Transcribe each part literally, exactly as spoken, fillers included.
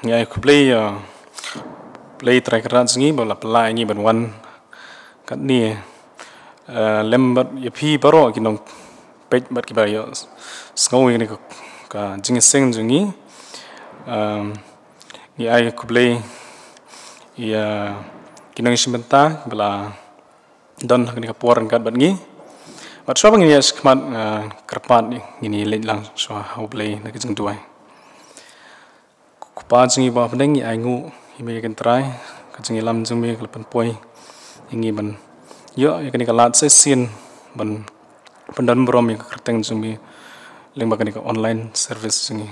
Ngi ai khublei ïa U Blei Trai Kynrad jong ngi ba la pynlah ïa ngi ban wan katne, eh, lem bad ïa phi baroh ki nongpeit bad kiba ïohsngew ïa kane ka, ka jingïaseng jong ngi. Em, ngi ai khublei ïa ki nongshim bynta ba la don ha kane ka por ryngkat bad ngi. Bad shuwa ba ngin ïa shakmat, eh, kyrpad, ngin ïa leit lang shuwa ha U Blei na ka jingduwai. Ko Pa jong ngi ba ha bneng, ngi ainguh ïa me, ko Trai, ka jingïalam jong me ka la pynpoi ïa ngi ban ïoh ïa kane ka lad shisien ban pyndon burom ïa ka kyrteng jong me lyngba kane ka online service jong ngi.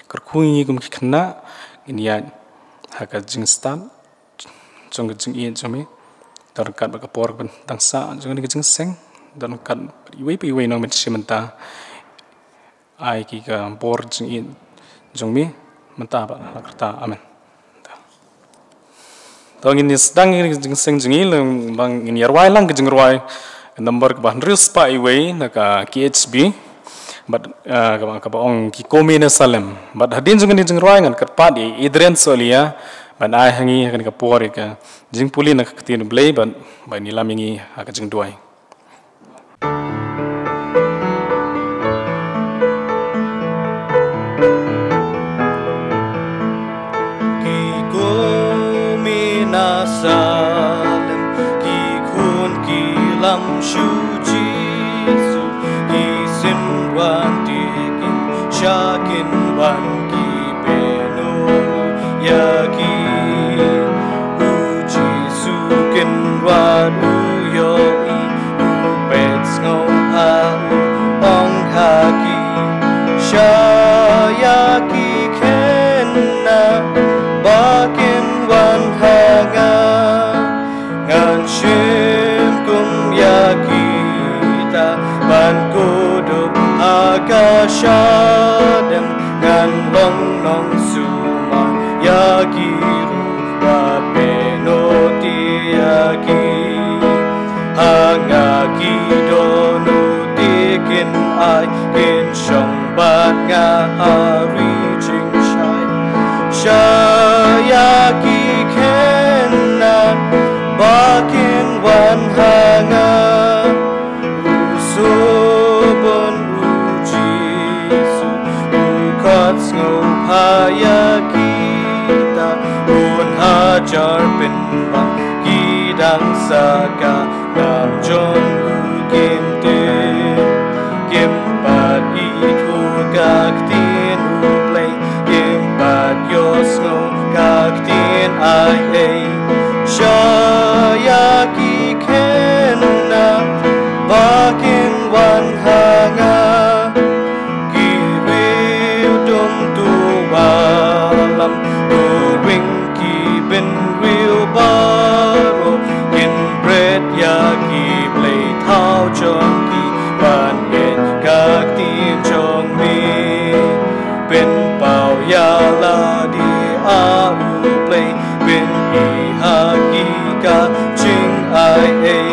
Kyrkhu ïa ngi kum ki khynnah, ngin ïaid ha ka jingstad jong ka jingïeit jong me, don ryngkat bad ka por ban dang sah jong kane ka jingïaseng, don ryngkat bad iwei pa iwei nongmihkhmat mynta. Ai ki ka bor jingïeit jong me mynta bad la ka rta. Amen. To ngin ïa sdang ïa ka jingïaseng jong ngi lem bad ngin ïa rwai lang ka jingrwai, ka number kaba hynriew spah iwei na ka K H B. Bad, eh, kaba, kaba ong Ki Kmie na Salem. Bad hadien jong kane ka jingrwai ngan kyrpad ïa Adrian Solia ban ai ha ngi ha kane ka por ïa ka jingpule na ka ktien U Blei bad ban ïalam ïa ngi ha ka jingduwai. Ki Kmie na Salem, ki khun ki lam sha U Jisu, ki sngewthuh kin shah kin wan, ki pynurlong ïa ki. U Jisu u kynrad, u ïohi, u peit sngewbha, u ong ha ki, shah ïa ki khynnah ba kin wan ha nga. Ngan shim kum ïa kita ban kdup ha ka shadem, ngan long nongsumar ïa ki ruh bad pyndonkam ïa ki. Ha nga ki dohnud kin ai, kin shong bad nga ha ri jingshai. Shah ïa ki khynnah ba kin wan ha nga. U Subun U Jisu u khot sngewbha ïa kita, un hajar pynban ki dang sa ka nam jong u kim tip. Kim pat ithuh ka ktien U Blei, kim pat ïohsngew ka ktien aiei. Shah ïa ki khynnah ba kin wan ha nga. Ki riewdum tu wallam, tu ring ki bynriew baroh, kin bret ïa ki blei thaw jong ki ban ngeit ka ktien jong me. Pynpaw ïa lade, a U Blei, pyn-i ha ki ka jingaiei.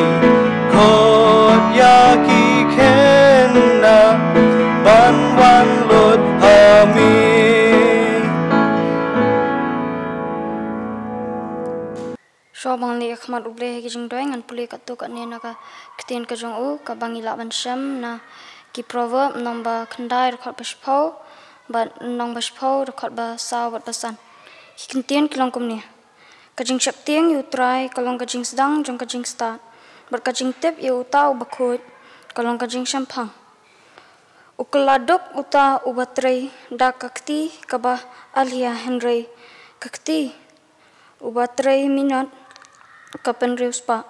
Khot ïa ki khynnah ban wan lut ha me. Shuwa ba ngan leit ha khmat U Blei ha ka jingduwai, ngan pule katto katne na ka ktien ka jong u, kaba ngi lah ban shem na Ki Proverb lynnong ba khyndai, dkhot ba shiphew, bad lynnong ba shiphew, dkhot ba saw bad ba san. Ki kyntien ki long kumne. Ka jingsheptieng ïa U Trai ka long ka jingsdang jong ka jingstad, bad ka jingtip ïa uta uba khuid ka long ka jingshemphang. U kylla duk uta uba trei da ka kti kaba alhia, hynrei ka kti uba trei minot ka pynriewspah.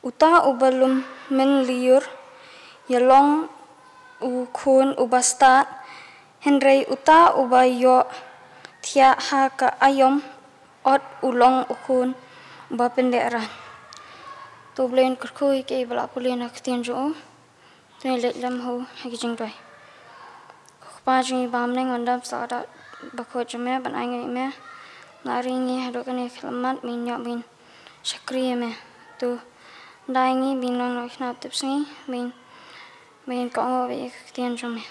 Uta uba lum mynlyiur ïa u long u khun uba stad, hynrei uta uba ïoh thiah ha ka aïom ot u long u khun uba pynlehrain. To U Blei un kyrkhu ïa kiei ba la pule na ka ktien jong u. To ngin leit lem ha u ha ka jingduwai. Ko Kpa jong ngi ba ha bneng, ngan dap sa ka dak bakhuid jong me ban ai nguh ïa me. Ngi ri ngi haduh kane ka khyllipmat, me ngin ïoh ban shakri ïa me. To da ïa ngi ban long nongkhynnah tipsngi, ban, ban kohnguh ïa ka ktien jong me.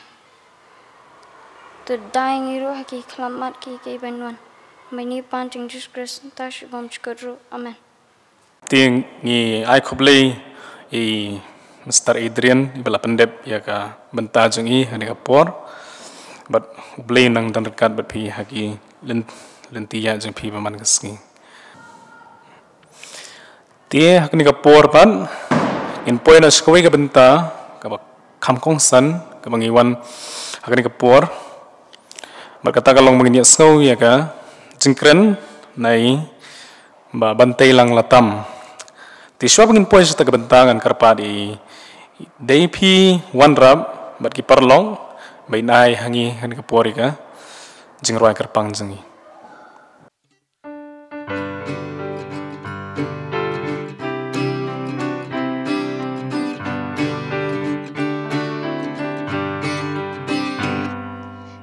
To da ïa ngi ruh ha ki khyllipmat kiei kiei ban wan. Mynta pan jong Jisu Khrist, ta shi bam chukut ruh. Amen. Te ngi ai khublei i Mister Adrian, i ba la pyndep ïa ka bynta jong i ha kane ka por. Bad U Blei nang don ryngkat bad phi ha ki lyn-, lynti ïa jong phi ba man ka sngi. Te ha kane ka por pat ngin poi noh sha kawei ka bynta kaba kham kongsan kaba ngi wan ha kane ka por. Bad kata ka long ba ngin ïa sngew ïa ka jingkren na i Bah Bantei Langlatam. Te shuwa ba ngin poi sha kata ka bynta ngan kyrpad ïa i dei phi wanrap bad ki paralok ba in ai ha ngi ha kane ka por ïa ka jingrwai kyrpang jong ngi.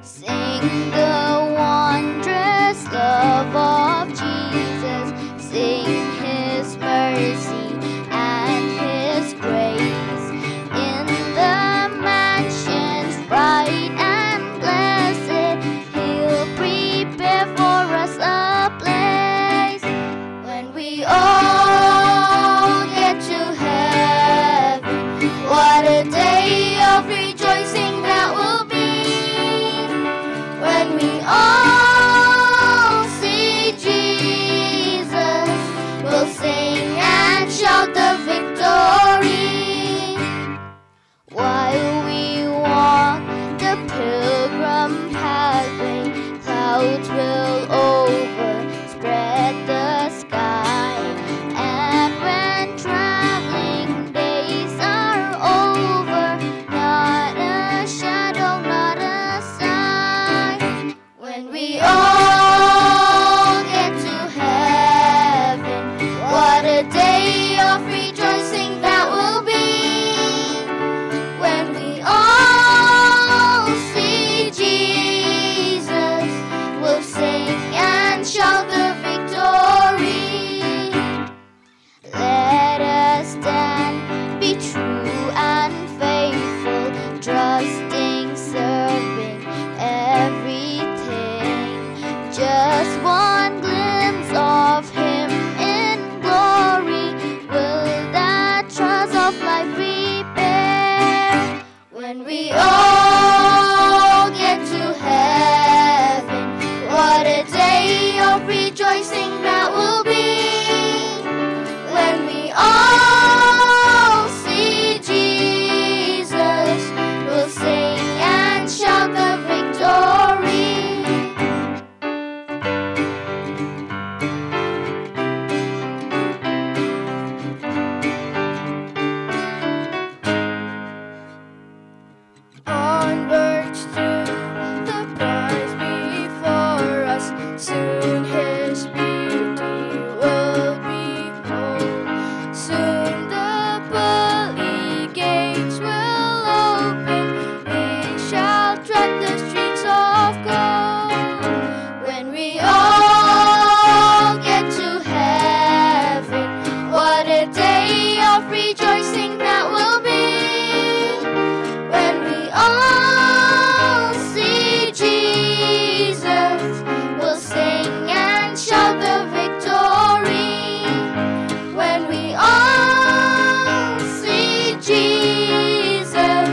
Sing the wondrous love of Jesus. Sing his mercy and his grace. In the mansions bright and blessed, he'll prepare for us a place. When we all get to heaven, what a day of rejoicing that will be. When we all see Jesus, we'll sing and shout the victory. While we walk the pilgrim pathway, clouds will overspread the sky. And when traveling days are over, not a shadow, not a sign. When we all get to heaven, what a day of rejoicing that will be. When we all see Jesus, we'll sing and shout the victory. Let us stand, be true and faithful, trusting, serving everything. Just one glimpse of him in glory, will that trust of life repair? When we all get to heaven, what a day of rejoicing that will be. When we all see Jesus, we'll sing and shout the victory. Onwards to the prize before us. Soon his beauty will behold. Soon the pearly gates will open. We shall tread the streets of gold. When we all get to heaven, what a day of rejoicing that will be. When we all see Jesus, we'll sing and shout the victory. When we all see Jesus,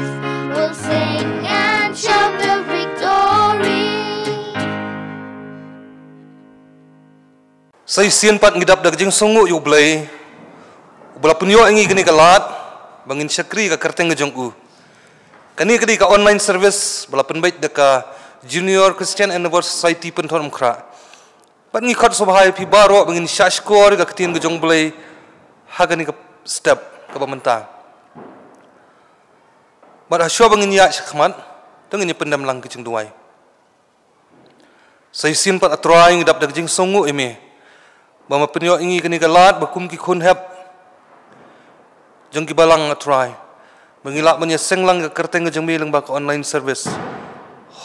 we'll sing and shout the victory. Sa shisien pat ngi dap da ka jingsngewnguh ïa U Blei, uba la pynïoh ïa ngi kane ka lad ba ngin shakri ka kyrteng ka jong u. Kane ka dei ka online service ba la pynbeit da ka Junior Christian Endeavour Society Pynthorumkhrah. Bad ngi khot sngewbha ïa phi baroh ba ngin shah shkor ïa ka ktien ka jong U Blei ha kane ka step kaba mynta. Bad ha shuwa ba ngin ïaid shakhmat, to ngin ïa pyndem lang ka jingduwai. Sa shisien pat, A Trai, ngi dap da ka jingsngewnguh ïa me ba me pynïoh ïa ngi kane ka lad ba kum ki khun hep jong ki balang, A Trai, ba ngi lah ban ïaseng lang ka kyrteng ka jong me lyngba ka online service.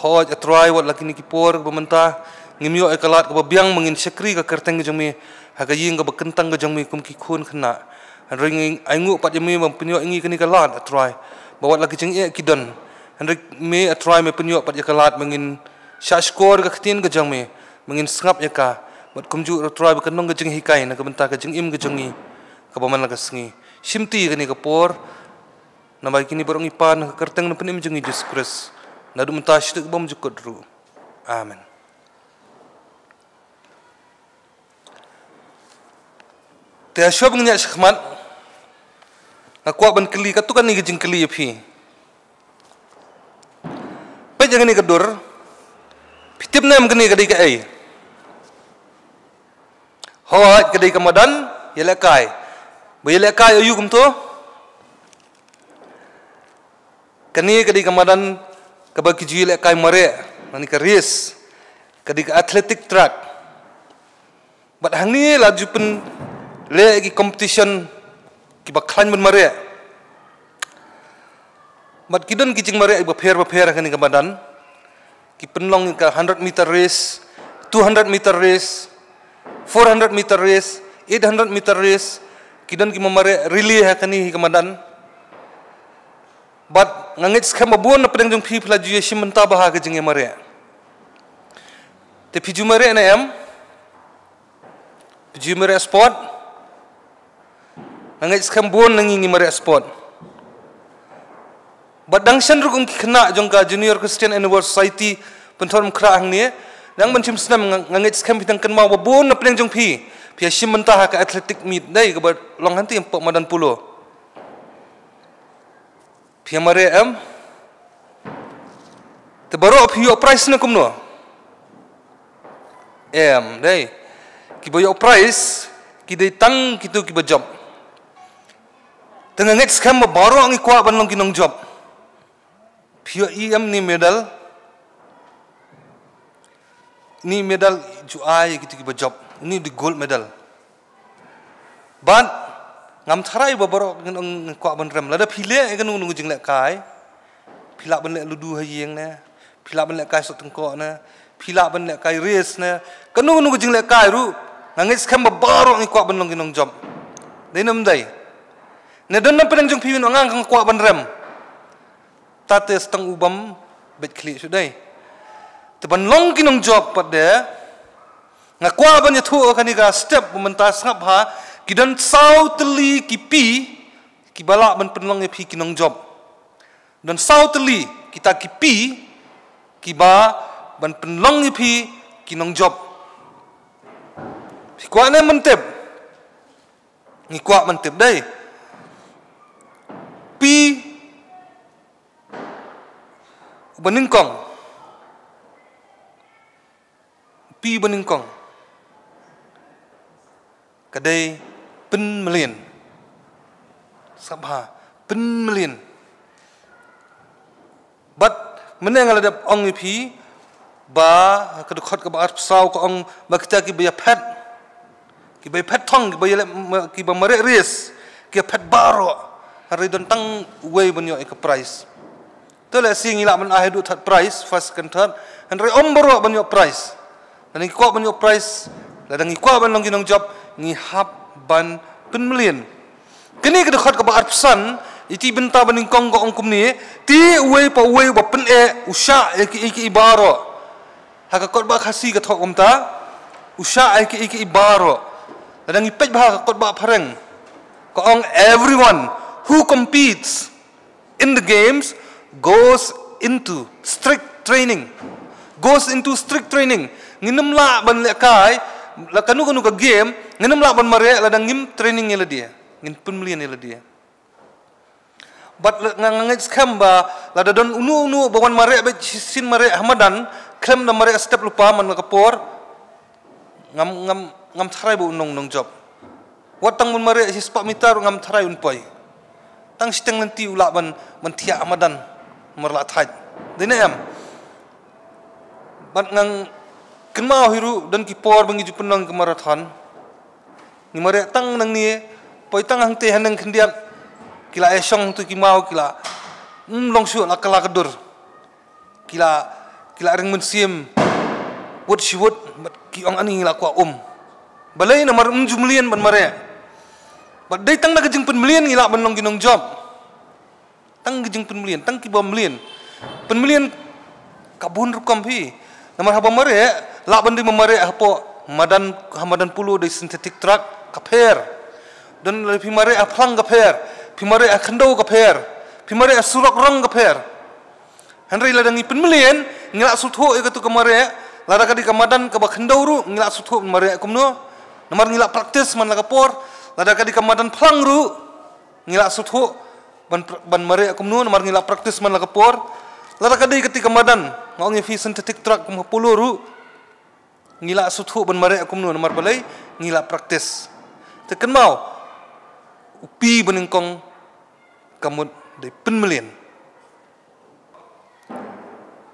Hooid, A Trai, wat la kine ki por ba mynta ngim ïoh ïa ka lad kaba biang ba ngin shakri ka kyrteng ka jong me ha ka ïing kaba kyntang ka jong me kum ki khun khynnah. Hynrei ngi ainguh pat ïa me ba me pynïoh ïa ngi kane ka lad, A Trai, ba wat la ki jingeh ki don, hynrei me, A Trai, me pynïoh pat ïa ka lad ba ngin shah shkor ka ktien ka jong me. Ma ngin sngap ïa ka, bad kumjuh ruh Trai ba kan long ka jinghikai na ka bynta ka jingim ka jong ngi kaba man la ka sngi. Shimti ïa kane ka por, namar kine baroh ngi pan ha ka kyrteng na Pynim jong ngi Jisu Khrist. Naduh mynta sha kaba ym jukut ruh. Amen. Te hashwa ba ngin ïaid shakhmat, nga kwah ban kylli katto katne ka jingkylli ïa phi. Peit ïa kane ka dur. Phi tip ne em kane ka dei kaei? Hooid, ka dei ka madan ïalehkai. Ba ïalehkai aïu kumto? Kane ka dei ka madan kaba ki ju ïalehkai mareh, lane ka race. Ka dei ka athletic track. Bad hangne la ju pynleh ki competition kiba khlaiñ ban mareh. Bad ki don ki jingmareh bapher bapher ha kane ka madan. Ki pynlong ka hundred meter race, two hundred meter race, four hundred meter race, eight hundred meter race. Ki don ki mareh relay ha kane ka madan. Bad nga ngeit skhem ba bun na pdeng jong phi phi la ju ïashim bynta bha ha ka jingïamareh. Te phi ju mareh ne em? Phi ju mareh sport? Nga ngeit skhem bun na ngi ngi mareh sport. Bad dang shen ruh kum ki khynnah jong ka Junior Christian Endeavour Society Pynthorumkhrah hangne, dang ban shim snem, nga, nga ngeit skhem phi dang kynmaw ba bun na pdeng jong phi phi ïashim bynta ha ka athletic meet, dei kaba long hangtei hapoh madan polo. Phi ïamareh em? Te baroh phi ïoh prize ne kumno? Em, dei. Kiba ïoh prize ki dei tang kito kiba jop. Te nga ngeit skhem ba baroh ngi kwah ban long ki nongjop. Phi ïoh i em uni u medal? Uni u medal ju ai ïa kito kiba jop. Uni u dei gold medal. Bad ngam tharai ba baroh ngin ong ngi kwah ban rem. Lada phi leh ïa kano kano ka jinglehkai, phi lah ban leh ludu ha ïing ne, phi lah ban lehkai soh tyngkoh ne, phi lah ban lehkai race ne, kano kano ka jinglehkai ruh, nga ngeit skhem ba baroh ngi kwah ban long ki nongjop. Dei ne ym dei? Ne don na pdeng jong phi uba ong nga kwah ban rem. Tate stang u bym beit khlieh shuh, dei. Te ban long ki nongjop pat de, nga kwah ban ïathuh kane ka step ba mynta, sngap bha. Ki don saw tylli ki P kiba lah ban pynlong ïa phi ki nongjop. Don saw tylli kita ki P kiba ban pynlong ïa phi ki nongjop. Phi kwah ne em ban tip? Ngi kwah ban tip, dei. P uba nyngkong. P uba nyngkong ka dei pynmlien. Sngap bha, pynmlien. Bad mynne nga la dep ong ïa phi ba ka dkhot kaba arphew saw ka ong ba kita kiba ïaphet, kiba ïaphet thong, kiba ïaleh, kiba mareh race, ki ïaphet baroh. Hynrei don tang uwei ban ïoh ïa ka prize. Te lehse ngi lah ban ai haduh third prize, first, second, third. Hynrei ym baroh ban ïoh prize. Lada ngi kwah ban ïoh prize, lada ngi kwah ban long ki nongjop, ngi hap ban pynmlien. Kane ka dkhot kaba arphew san, ïa kata ka bynta ba nyngkong ka ong kumne: Te uwei pa uwei uba pyneh u shah ïa kiei kiei baroh. Ha ka kot ba Khasi ka thoh kumta: U shah ïa kiei kiei baroh. Lada ngi peit bha ha ka kot ba phareng, ka ong: Everyone who competes in the games goes into strict training. Goes into strict training. Ngin ym lah ban lehkai la kano kano ka game, ngin ym lah ban mareh lada ngim training ïa lade, ngim pynmlien ïa lade. Bad la, nga, nga ngeit skhem ba lada don uno uno ba wan mareh beit shisien mareh ha madan, khlem da mareh step lypa man la ka por, ngam, ngam, ngam tharai ba un long nongjop. Wat tang ban mareh shispah meter ngam tharai un poi. Tang shiteng lynti u lah ban, ban thiah ha madan, mar la thait. Dei ne em? Bad nga kynmaw hi ruh don ki por ba ngi ju pynlong ka marathon. Ngi mareh tang nangne, poi tang hangtei haneng khyndiat. Ki la ïashong hangto ki maw, ki la, hmm, long shuh la kylla ka dur. Ki la, ki la ring mynsiem. Wut shi wut, bad ki ong ani ngi la kwah um. Balei? Namar ym ju mlien ban mareh. Bad dei tang da ka jingpynmlien ngi lah ban long ki nongjop. Tang ka jingpynmlien, tang kiba mlien. Pynmlien ka bun rukom phi. Namar haba mareh, Lah ban dei mareh hapoh madan, ha madan polo dei synthetic track ka pher. Don la phi mareh ha phlang ka pher, phi mareh ha khyndew ka pher, phi mareh ha surok rong ka pher. Hynrei lada ngi pynmlien, ngi lah sngewthuh ïa katu ka mareh, lada ka dei ka madan kaba khyndew ruh, ngi lah sngewthuh mareh kumno. Namar ngi lah practice man la ka por, lada ka dei ka madan phlang ruh, ngi lah sngewthuh ban, ban mareh kumno, namar ngi lah practice man la ka por. Lada ka dei kata ka madan, nga ong ïa phi synthetic track kum ha polo ruh, ngi lah sngewthuh ban mareh kumno, namar balei, ngi lah practice. Te kynmaw, u pi ba nyngkong ka mut dei pynmlien.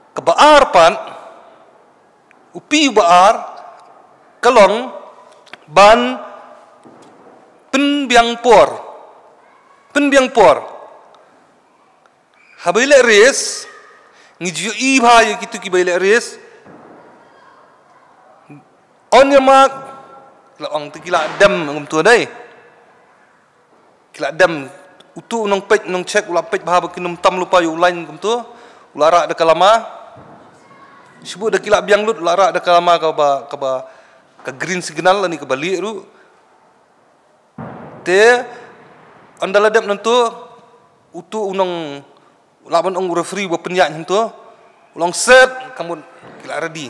Kaba ar pat, u pi uba ar, ka long ban pynbiang por. Pynbiang por. Haba ïaleh race, ngi ju ïohi bha ïa kitu kiba ïaleh race. On your mark, la ong te ki la dem kumtu dei. Ki la dem, utu u nongpeit, nongcheck, u la peit bha ba kin ym tam lypa ïa u line kumtu, u la rah da ka lama. Shibun da ki la biang lut, u la rah da ka lama kaba, kaba, ka green signal lane kaba lieh ruh. Te, ynda la dep nangtu, utu u nong, lah ban ong u referee ba pynïaid hangtu, u la ong set, ka mut ki la ready.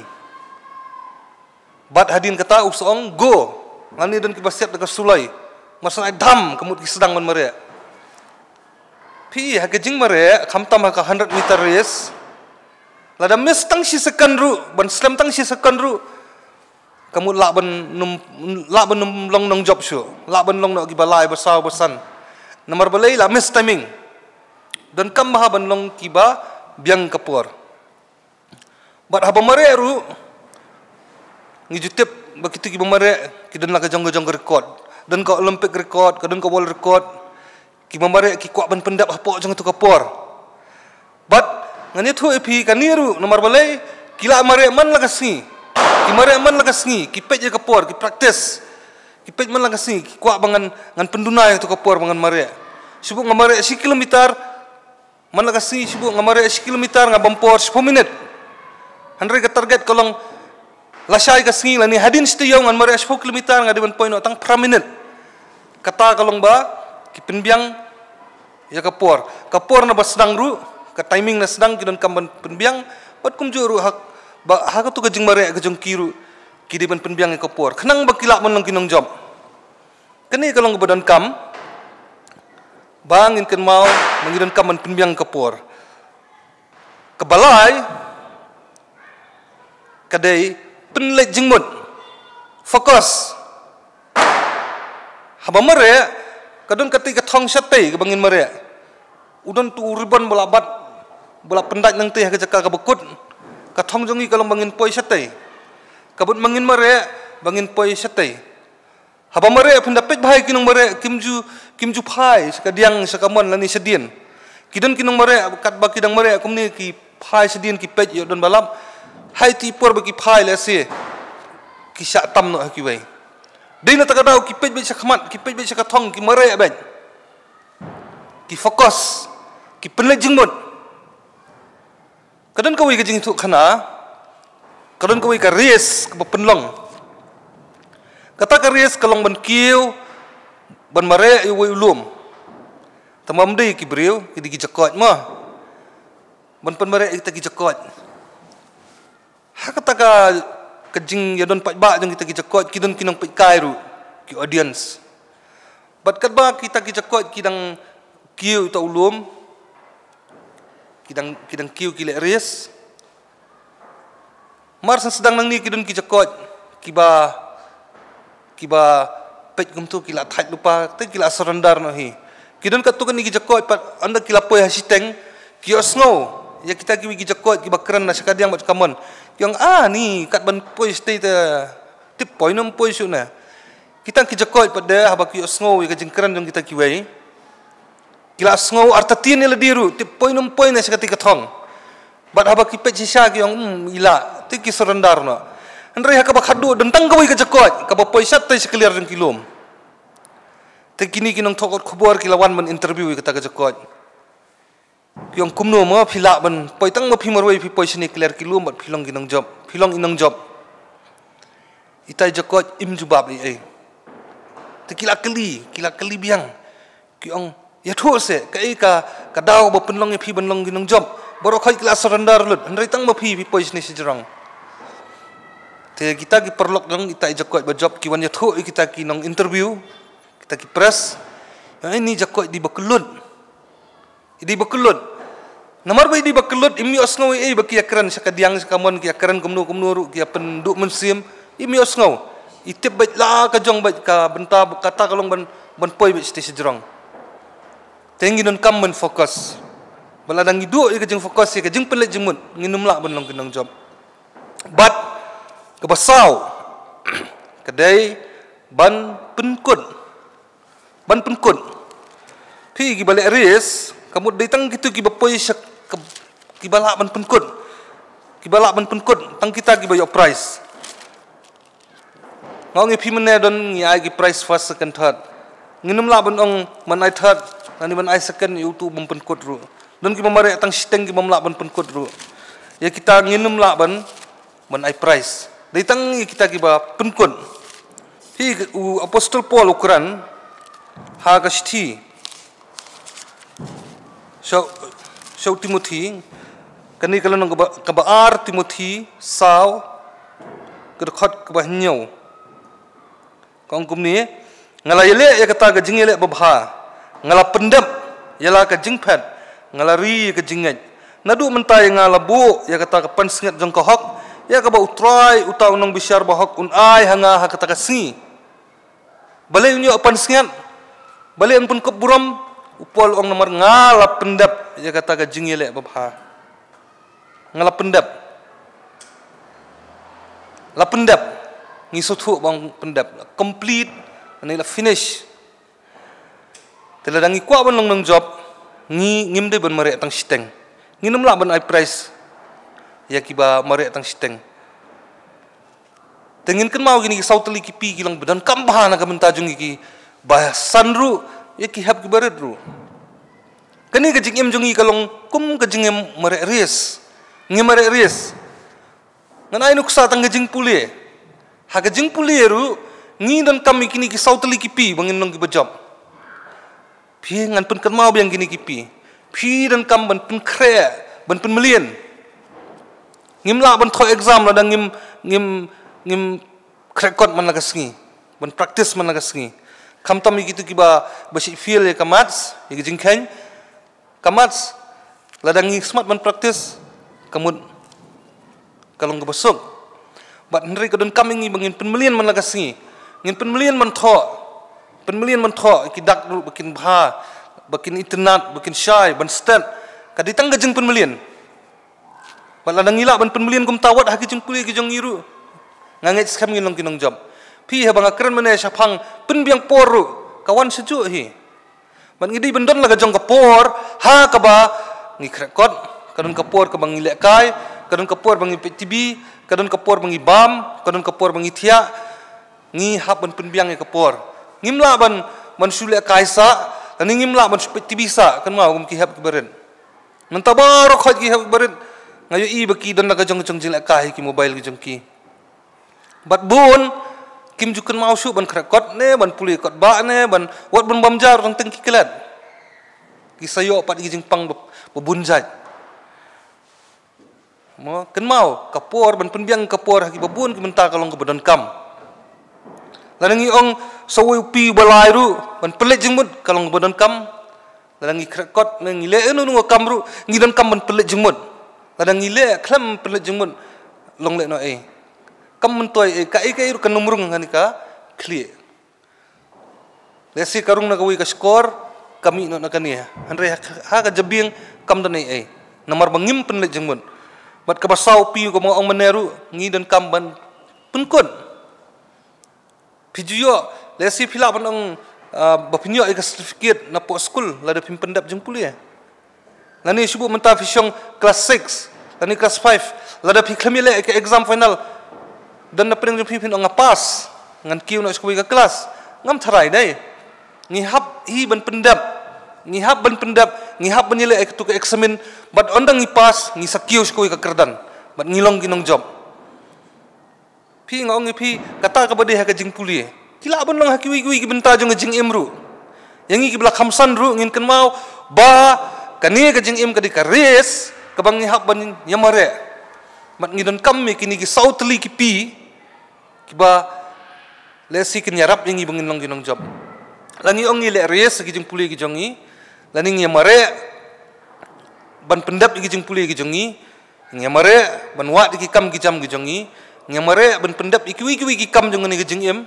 Bad hadien kata u sa ong go, lane don kiba siat da ka suloi. Mar shu ai dam, ka mut ki sdang ban mareh. Phi, ha ka jingmareh, khamtam ha ka hundred meter race, lada miss tang shi second ruh, ban slem tang shi second ruh, ka mut lah ban nym, lah ban nym long nongjop shuh, lah ban long noh kiba lai, ba saw, ba san. Namar balei, la miss timing. Donkam bha ban long kiba biang ka por. Bad haba mareh ruh, ngi ju tip ba kitu kiba mareh ki don la ka jong ka jong ka record. Don ka Olympic record, ka don ka world record. Kiba mareh ki kwah ban pyndep hapoh jong katu ka por. Bad ngan ïathuh ïa phi kane ruh, namar balei, ki la mareh man la ka sngi. Ki mareh man la ka sngi, ki peit ïa ka por, ki practice. Ki peit man la ka sngi, ki kwah ba ngan, ngan pynduna ïa katu ka por ba ngan mareh. Shibun nga mareh shi kilometer, man la ka sngi shibun nga mareh shi kilometer nga bam por shiphew minit. Hynrei ka target ka long lashai ka sngi lane hadien shi taïew ngan mareh shiphew kilometer nga dei ban poi noh tang phra minit. Kata ka long ba ki pynbiang ïa ka por. Ka por naba sdang ruh, ka timing na sdang ki donkam ban pynbiang, bad kumjuh ruh ha, ba, ha katu ka jingmareh ka jong ki ruh, ki dei ban pynbiang ïa ka por. Khnang ba ki lah ban long ki nongjop. Kane ka long kaba donkam, ba ngin kynmaw, ba ngi donkam ban pynbiang ka por. Kaba lai, ka dei pynleit jingmut. Focus. Haba mareh, ka don katei ka thong shatei kaba ngin mareh. U don tu u ribbon ba la bat, ba la pyndait nangtei ha ka jaka kaba kut. Ka thong jong ngi ka long ba ngin poi shatei. Ka mut ba ngin mareh, ba ngin poi shatei. Haba mareh phin da peit bha ïa ki nongmareh kim ju, kim ju phai sha kadiang sha kamon lane shadien. Ki don ki nongmareh katba ki dang mareh kumne ki phai shadien ki peit ïoh don ba lap. Haiti por ba ki phai lehse ki shah tam noh ha kiwei. Dei na kata ka daw ki peit beit sha khmat, ki peit beit sha ka thong, ki mareh beit. Ki focus, ki pynleit jingmut. Ka don kawei ka jingïathuhkhana, ka don kawei ka race kaba pynlong. Kata ka race ka long ban kiew, ban mareh ïa uwei u lum. Tangba ym dei ki briew, ki dei ki jakoit mo. Ban pynmareh ïa kita ki jakoit. Ha kata ka, ka jingïadon paidbah jong kita ki jakoit, ki don ki nongpeitkai ruh, ki audience. Bad katba kita ki jakoit ki dang kiew ïa uta u lum, ki dang, ki dang kiew ki leh race. Mar sdang nangne ki don ki jakoit kiba, kiba peit kumtu ki la thait lypa, te ki la surrender noh hi. Ki don katto katne ki jakoit pat ynda ki la poi ha shiteng, ki ïohsngew ïa kita kiwei ki jakoit kiba kren na sha kadiang bad sha kamon. Ki ong, ah, ni kat ban poi shatei te, tip poi ne ym poi shuh ne. Kita ki jakoit pat de haba ki ïohsngew ïa ka jingkren jong kita kiwei, ki la sngew artatien ïa lade ruh, tip poi ne ym poi ne sha katei ka thong. Bad haba ki peit shisha ki ong, hmm, i lah, te ki surrender noh. Hynrei ha kaba khatduh don tang kawei ka jakoit kaba poi shatei sha kliar jong ki lum. Te kine ki nongthoh kot khubor ki la wan ban interview ïa kata ka jakoit. Ki ong, kumno mo phi lah ban poi tang ma phi marwei, phi poi shane kliar ki lum bad phi long ki nongjop, phi long i nongjop. Ita i jakoit im jubab ei ei. Te ki la kylli, ki la kylli biang. Ki ong, ïathuh seh, kaei ka, ka daw ba pynlong ïa phi ban long ki nongjop. Baroh khoit ki la surrender lut, hynrei tang ma phi, phi poi shane shajrong. Te kita ki paralok jong ita i jakoit ba jop ki wan ïathuh ïa kita ki nong interview, kita ki press. Ïa ini jakoit i dei ba kyllut. I dei ba kyllut. Namar ba i dei ba kyllut, im ïohsngew ei ei ba ki ïakren sha ka diang sha ka mon, ki ïakren kumno kumno ruh, ki ïa pynduh mynsiem, im ïohsngew. I tip beit la ka jong beit ka bynta ba kata ka long ban, ban poi beit shatei shajrong. Te ngi donkam ban focus. Ba lada ngi duh ïa ka jingfocus ïa ka jingpynleit jingmut, ngin ym lah ban long ki nongjop. Bad kaba saw ka dei ban pynkut. Ban pynkut. Phi kiba leh race, ka mut dei tang kito kiba poi sha ka, kiba lah ban pynkut. Kiba lah ban pynkut, tang kita kiba ïoh prize. Nga ong ïa phi mynne don ngi ai ki prize first, second, third. Ngin ym lah ban ong ban ai third, lane ban ai second ïa uto u bym pynkut ruh. Don kiba mareh tang shiteng ki bym lah ban pynkut ruh. Ïa kita ngin ym lah ban, ban ai prize. Dei tang ïa kita kiba pynkut. Phi, u Apostol Paul u kren ha ka shithi sha, sha u Timothi, kane ka lynnong kaba, kaba ar Timothi saw, ka dkhot kaba hynñiew. Ka ong kumne, nga la ïaleh ïa kata ka jingïaleh babha, nga la pyndep ïa la ka jingphet, nga la ri ïa ka jingngeit. Naduh mynta ïa nga la buh ïa kata ka pansngiat jong ka hok, ïa kaba U Trai uta u nongbishar bahok un ai ha nga ha kata ka sngi. Balei un ïoh pansngiat? Balei un pynkup burom? U Paul u ong namar nga la pyndep ïa kata ka jingïaleh babha. Nga la pyndep. La pyndep. Ngi sngewthuh ba ong pyndep. La complete, lane la finish. Te lada ngi kwah ban long nongjop, ngi ngim dei ban mareh tang shiteng. Ngin ym lah ban ai prize ïa kiba mareh tang shiteng. Te ngin kynmaw kine ki saw tylli ki P ki long ba donkam bha na ka bynta jong ngi, kiba san ruh, ïa ki hep kiba rit ruh. Kane ka jingim jong ngi ka long kum ka jingim mareh race. Ngi mareh race. Ngan ai nuksa tang ka jingpule. Ha ka jingpule ruh, ngi donkam ïa kine ki saw tylli ki P ba ngin long kiba jop. Phi, ngan pynkynmaw biang kine ki P. Phi donkam ban pynkhreh, ban pynmlien. Ngim lah ban thoh exam lada ngim, ngim, ngim khreh kot man la ka sngi. Ban practice man la ka sngi. Khamtam ïa kito kiba, ba shu fail ïa ka maths, ïa ka jingkheiñ. Ka maths, lada ngi smat ban practice, ka mut ka long kaba suk. Bad hynrei ka donkam ïa ngi ba ngin pynmlien man la ka sngi. Ngin pynmlien ban thoh. Pynmlien ban thoh, ki dak ruh ba kin bha, ba kin itynnad, ba kin shai, ban stet. Ka dei tang ka jingpynmlien. Bad lada ngi lah ban pynmlien kumta wat ha ki jingpule ki jong ngi ruh, nga ngeit skhem ngin long ki nongjop. Phi, haba nga kren mynne shaphang pynbiang por ruh, ka wan shajuh hi. Bad ngi dei ban don la ka jong ka por, ha kaba ngi khreh kot, ka don ka por kaba ngi lehkai, ka don ka por ba ngi peit T V, ka don ka por ba ngi bam, ka don ka por ba ngi thiah, ngi hap ban pynbiang ïa ka por. Ngim lah ban, ban shu lehkai sah, lane ngim lah ban shu peit T V sah, kynmaw kum ki hep kiba rit. Mynta baroh khoit ki hep kiba rit, nga ïohi ba ki don la ka jong ka jong jinglehkai ha ki mobile ki jong ki. Bad bun, kim ju kynmaw shuh ban khreh kot ne, ban pule kot bah ne, ban wat ban bam ja ruh tang teng ki klet. Ki sa ïoh pat ki jingpang ba, ba bun jait. Mo, kynmaw, ka por, ban pynbiang ka por ha kiba bun ki mynta ka long kaba donkam. Lada ngi ong sa wei u P uba lai ruh ban pynleit jingmut ka long kaba donkam. Lada ngi khreh kot ne ngi leh ïano ïano ka kam ruh ngi donkam ban pynleit jingmut. Lada ngi leh khlem pynleit jingmut long leh noh ei. Kam myntoi ei, kaei kaei ruh kan ym rung ha kane ka khlieh. Lehse ka rung na kawei ka shkor, ka mih noh na kane. Hynrei ha, ha ka jabieng kam don ei ei. Namar ba ngim pynleit jingmut. Bad kaba saw, P, kaba nga ong mynne ruh, ngi donkam ban pynkut. Phi ju ïoh, lehse phi lah ban ong, ah, ba phin ïoh ïa ka certificate napoh skul lada phim pyndep jingpule. Lane shu buh mynta phi shong class six, lane class five, lada phi khlem ïaleh ïa ka exam final, don na pdeng jong phi phin ong nga pass, ngan kiew noh sha kawei ka class. Ngam tharai dei. Ngi hap hi ban pyndep. Ngi hap ban pyndep, ngi hap ban ïaleh ïa katu ka eksamin, bad ynda ngi pass, ngi sa kiew sha kawei ka kyrdan. Bad ngi long ki nongjop. Phi, nga ong ïa phi, kata kaba dei ha ka jingpule. Ki lah ban long ha kiwei kiwei ki bynta jong ka jingim ruh. Ïa ngi kiba la kham san ruh ngin kynmaw ba kane ka jingim ka dei ka race kaba ngi hap ban ïamareh. Bad ngi donkam ïa kine ki saw tylli ki P kiba lehse kin ïarap ïa ngi ba ngin long ki nongjop. Lada ngi ong ngi leh race ha ki jingpule ki jong ngi, lada ngi ïamareh ban pyndep ïa ki jingpule ki jong ngi, ngi ïamareh ban wad ïa ki kam ki jam ki jong ngi, ngi ïamareh ban pyndep ïa kiwei kiwei ki kam jong kane ka jingim,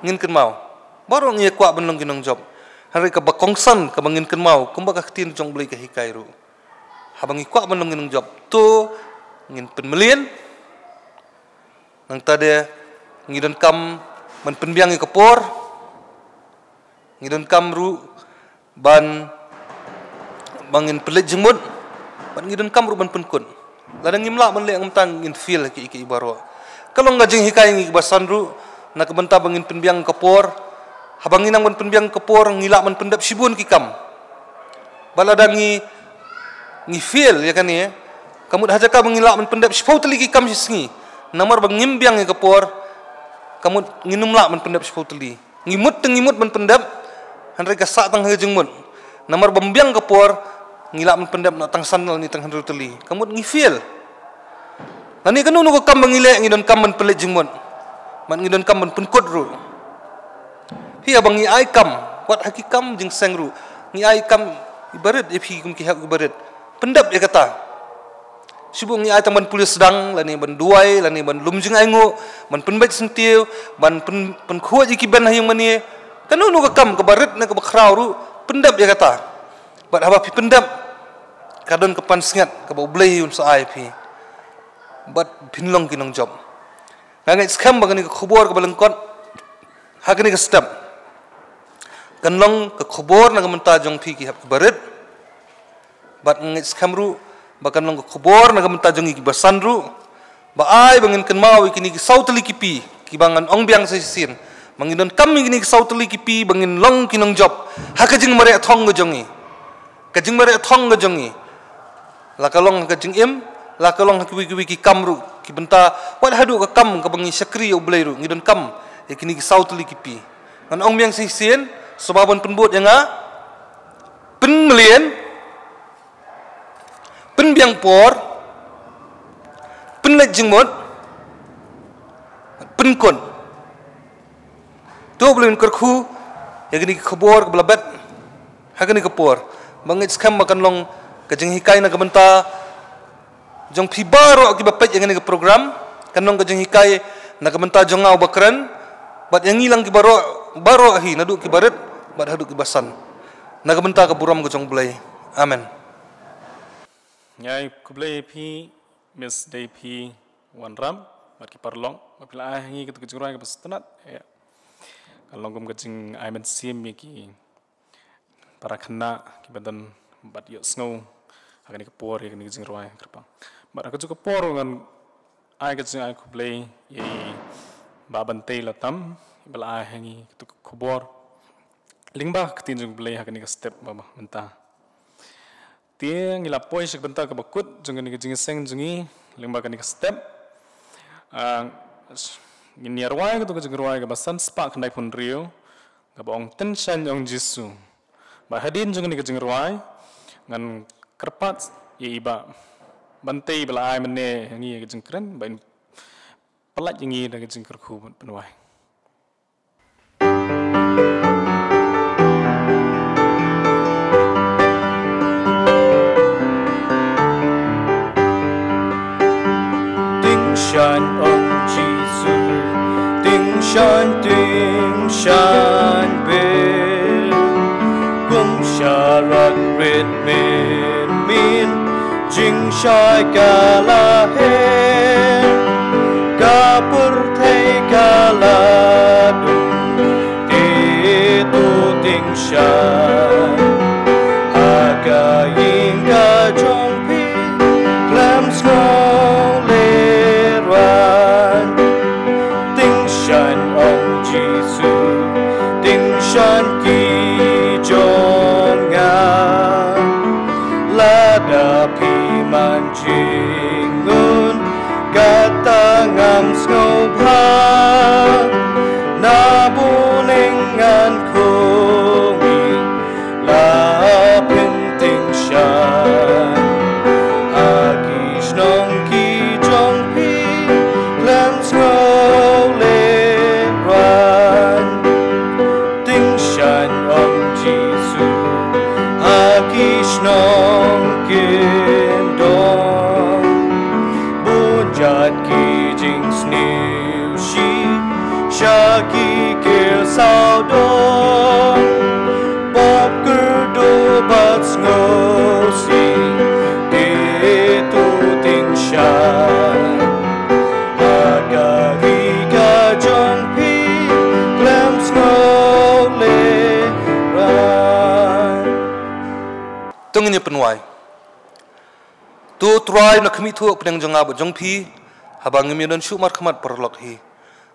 ngin kynmaw, baroh ngi ïa kwah ban long ki nongjop. Hynrei kaba kongsan kaba ngin kynmaw, kumba ka ktien jong U Blei ka hikai ruh, haba ngi kwah ban long ki nongjop, to ngin pynmlien. Nangta de ngi donkam ban pynbiang ïa ka por. Ngi donkam ruh ban, ba ngin pynleit jingmut. Bad ngi donkam ruh ban pynkut. Lada ngim lah ban leh, ngam tang ngin fail ha kiei kiei baroh. Ka long ka jinghikai ïa ngi kiba san ruh, na ka bynta ba ngin pynbiang ka por. Haba ngi nang ban pynbiang ka por, ngi lah ban pyndep shibun ki kam. Bad lada ngi, ngi fail ïa kane, ka mut ha jaka ba ngi lah ban pyndep shiphew tylli ki kam shi sngi, namar ba ngim biang ïa ka por, ka mut ngin ym lah ban pyndep shiphew tylli. Ngi mut te ngi mut ban pyndep, hynrei ka sah tang ha ka jingmut. Namar bym biang ka por, ngi lah ban pyndep noh tang san lane tang hynriew tylli, ka mut ngi fail. Lane kano kano ka kam ba ngi leh, ngi donkam ban pynleit jingmut. Bad ngi donkam ban pynkut ruh. Phi, haba ngi ai kam, wat ha ki kam jingseng ruh, ngi ai kam ïa ki barit, ïa phi kum ki hep ki barit, pyndep ïa kata. Shu buh ngi ai tang ban pule sdang, lane ban duwai, lane ban lum jingainguh, ban pynbeit syntiew, ban pyn, pynkhuid ïa ki ben ha ïing mane. Kano kano ka kam kaba rit ne kaba khraw ruh, pyndep ïa kata. Bad haba phi pyndep, ka don ka pansngiat kaba U Blei un sa ai ïa phi. Bad phin long ki nongjop. Nga ngeit skhem ba kane ka khubor kaba lyngkot ha kane ka step kan long ka khubor na ka bynta jong phi ki hep ki barit. Bad nga ngeit skhem ruh ba kan long ka khubor na ka bynta jong ngi kiba san ruh, ba ai ba ngin kynmaw ïa kine ki saw tylli ki P kiba ngan ong biang sa shisien, ba ngin donkam ïa kine ki saw tylli ki P ba ngin long ki nongjop ha ka jingmareh thong ka jong ngi. Ka jingmareh thong ka jong ngi, la ka long ha ka jingim, la ka long ha kiwei kiwei ki kam ruh, ki bynta, wat haduh ka kam kaba ngi shakri ïa U Blei ruh, ngi donkam ïa kine ki saw tylli ki P. Ngan ong biang sa shisien, sngewbha ban pynbud ïa nga. Pynmlien, pynbiang por, pynleit jingmut, pynkut. To U Blei un kyrkhu ïa kane ka khubor kaba la bet ha kane ka por. Ba ngeit skhem ba kan long ka jinghikai na ka bynta jong phi baroh kiba peit ïa kane ka program. Kan long ka jinghikai na ka bynta jong nga uba kren, bad ïa ngi lang kiba baroh, baroh hi, naduh kiba rit bad haduh kiba san, na ka bynta ka burom ka jong U Blei. Amen. Ngi ai khublei ïa phi Miss Deipi Wanrap bad ki paralok ba phi la ai ha ngi katu ka jingrwai kaba sngewtynnat. Ïa, ka long kum ka jingai mynsiem ïa ki para khynnah kiba don bad ïohsngew ha kane ka por ïa kane ka jingrwai kyrpang. Bad ha kajuh ka por ngan ai ka jingai khublei ïa i Bah Bantei Latam iba la ai ha ngi katu ka khubor lyngba ka ktien jong U Blei ha kane ka step ba mynta. Te ngi la poi sha ka bynta kaba kut jong kane ka jingïaseng jong ngi lyngba kane ka step. Ah, ngin ïa rwai katu ka jingrwai kaba san spah khyndai phew hynriew kaba ong Tynshaiñ Ong Jisu. Bad hadien jong kane ka jingrwai ngan kyrpad ïa i Bah Bantei ba la ai mynne ha ngi ïa ka jingkren ba in pyllait ïa ngi da ka jingkyrkhu bad pynwai. Tynshaiñ Ong Jisu, tynshaiñ, tynshaiñ beit. Kum sharak rit mynmiet, jingshai ka la heh, ka pyrthei ka la dung, te to tynshaiñ ha ka ïing ka jong phi khlem sngewlehrain. Tynshaiñ Ong Jisu, tynshaiñ ki jong nga. Lada phi man jingngeit, kata ngam sngew Ki shnong kin don bun jait ki jingsniew shi sha ki kyrsaw don. Pop kyrduh bad sngewsih te to tyngshaiñ ha ka ri ka jong phi khlem sngewlehrain. To ngin ïa pynwai. To Trai, na khmih thuh pdeng jong nga bad jong phi haba ngim ïa don shuh markhmat paralok hi.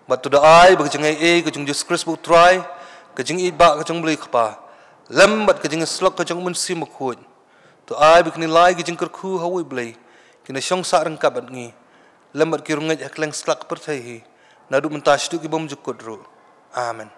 Bad to da ai ba ka jingaiei ka jong Jisu Khrist ba u Trai, ka jingïeit ba ka jong Blei Kpa, lem bad ka jingïasyllok ka jong u Mynsiem Bakhuid, to ai ba kine lai ki jingkyrkhu ha uwei u Blei kin ïa shong sah ryngkat bad ngi, lem bad ki riewngeit ha kylleng satlak pyrthei hi, naduh mynta shaduh ki bymjukut ruh. Amen.